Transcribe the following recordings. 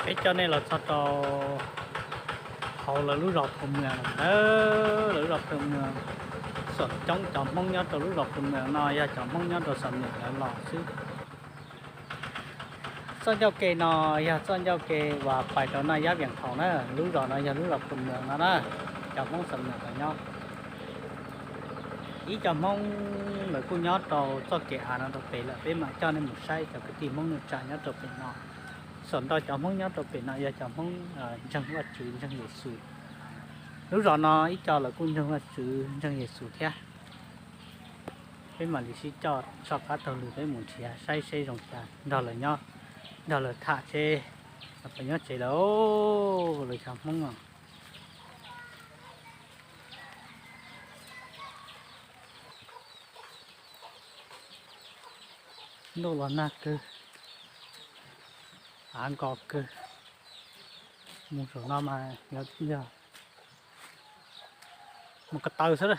Peb coj nej los txog rau hauv lawv lub zos Phu Mws na, lawv lub zos Phu Mws. Xoom coob cov Hmoob nyob rau lub zos Phu Mws no yog cov Hmoob nyob rau Xam Nwm lawv los xwb. Txoj ncauj ke no yog txoj ncauj ke uas pais rau Naj Yab Viam Thaum na. Lub zos no yog lub zos Phu Mws no na, cov Hmoob Xam Nwm lawv nyob. Ib co Hmoob lawv kuj nyob rau txoj kev av no rau pem lawm, peb mam coj nej mus saib cov kwv tij Hmoob neej tsa nyob rau pem no. Xoom ntau cov Hmoob nyob rau pem no yog cov Hmoob ntseeg Vajtswv ntseeg Yexus. Lub zos no ib co lawv kuj ntseeg Vajtswv ntseeg Yexus thiab. Peb mam li sib coj soj qab taug lw peb mus nrhiav saib seb zoo cas nrog lawv nyob, nrog lawv tham seb lawv puas nyob tsev lawm, lawv cov Hmoob no. Ntuj los nag kawg, av nkos kawg. Mus saum no mas yog mus ko taw xwb,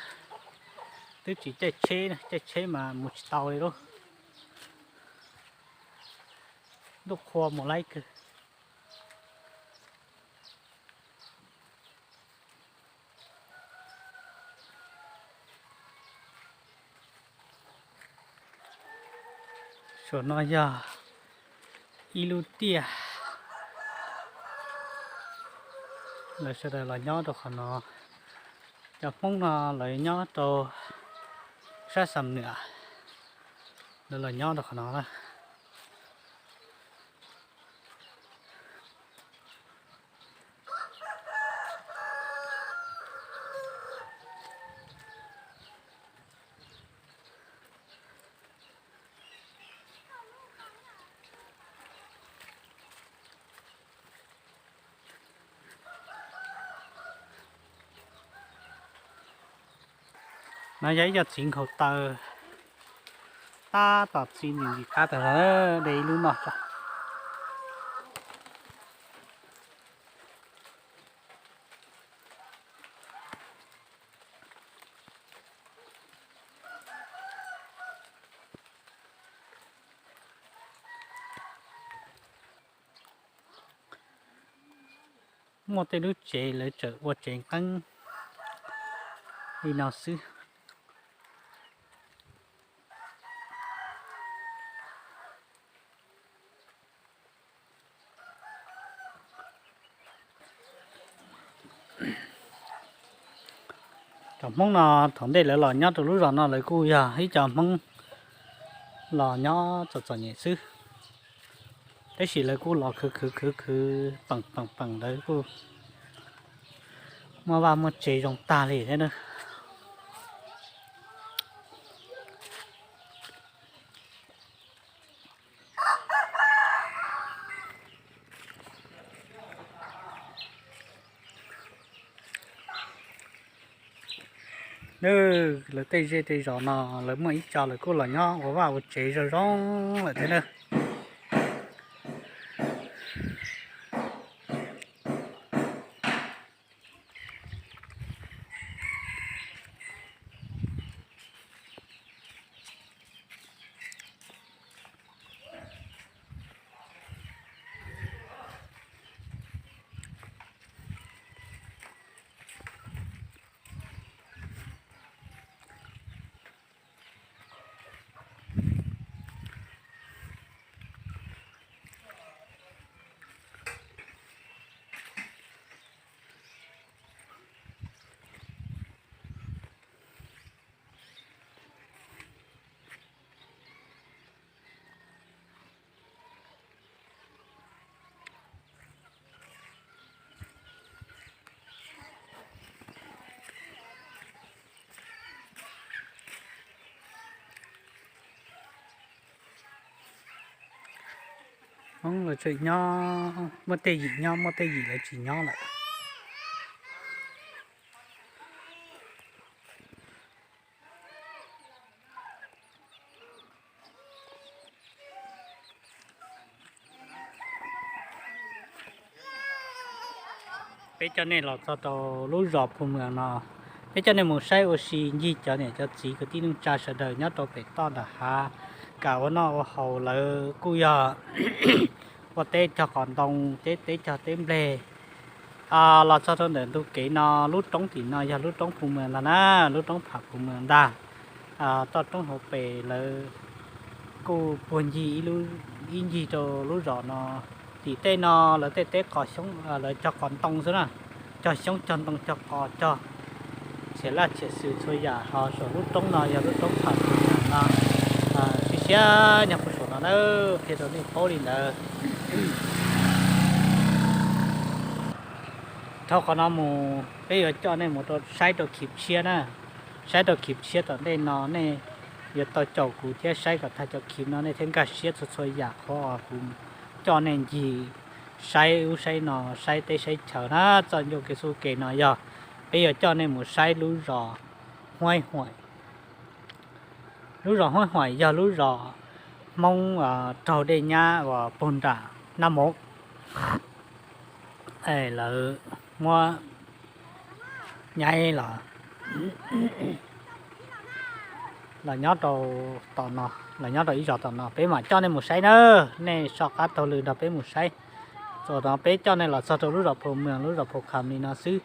twb tsis caij tsheb, caij tsheb mas mus tsis tau li lauj. Ntuj qhua mus laib kawg. Saum no yog ib lub tiaj, lawv sawv daws los nyob rau qhov no. Cov Hmoob no lawv nyob rau sab Xam Nwm, lawv los nyob rau qhov no na. No yog ib co txiv nkhaus taw, tab tom txi ntxim ntxim qab tag zog, de ib lub noj tso. Muaj tej lub tsev lawv tseem ua tsev qeeb li no xwb. Cov Hmoob no thaum ntej lawv los nyob rau lub zos no lawv kuj yog ib co Hmoob los nyob txom txom nyem xwb, tab sis lawv kuj los khwv khwv khwv khwv peem peem peem lawv kuj muaj vaj muaj tsev zoo tag li thiab na. Lawv tej zej tej zos no lawv muaj ib co lawv kuj los nyob ua vaj ua tsev zoo zoo lawm thiab na. Hmoob lawv tseem nyob, muaj tej yim nyob, muaj tej yim lawv tsis nyob lawm. Peb coj nej los txog rau lub zos Phu Mws no, peb coj nej mus saib ua si ncig cov niam cov txiv kwv tij neej tsa sawv daws nyob rau pem toj nram hav, kam ua noj ua haus lawv kuj yog ua teb cog qos ntoo, teb teb cog teb nplej. Los txog rau ntawm ntug kev no, lub roob tim no yog lub roob Phu Mws ntag na, lub roob Pham Phu Mws ntag. Toj roob hauv pes lawv kuj puag ncig ib ncig rau lub zos no. Tim tej no lawv tej teb qos xyoob, lawv cog qos ntoo xwb na, cog xyoob cog ntoo cog qos cog txhiam laj txhiam xwm txhua yam. Ho saum lub roob no yog lub roob Pham Phu Mws no. Siab siab nyob puag saum no na, qhia rau nej paub li ntawd. Dhau qhov no mus peb yuav coj nej mus rau saib rau Khiv Tshiab na. Saib rau Khiv Tshiab tom ntej no nej yuav tau caum kuv thiab saib kom tag cov Khiv no nej thiaj nkag siab txhua txhua yam qhov uas kuv coj nej ncig saib ub saib no, saib teb saib chaw na. Txoj ncauj kev xub kev no yog peb yuav coj nej mus saib lub zos Huaib Huaim. Lub zos Huaib Huaim yog lub zos Hmoob raug dej nyab uas puag nram Nab Moov, lawv muab nyaib los los nyob rau tom no, los nyob rau ib zos tom no. Peb mam coj nej mus saib na, nej so qab taug lw nrog peb mus saib. Thaum no peb coj nej los txog rau lub zos Phu Mws, lub zos Phu Kham li no xwb.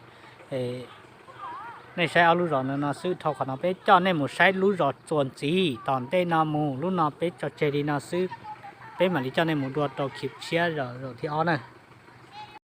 Nej saib ob lub zos no no xwb. Dhau qhov no peb coj nej mus saib lub zos Txuas Ntxiv tom ntej no mus. Lub no peb tso tseg li no xwb, peb mam li coj nej mus dua rau Khiv Tshiab zaum thib ob na.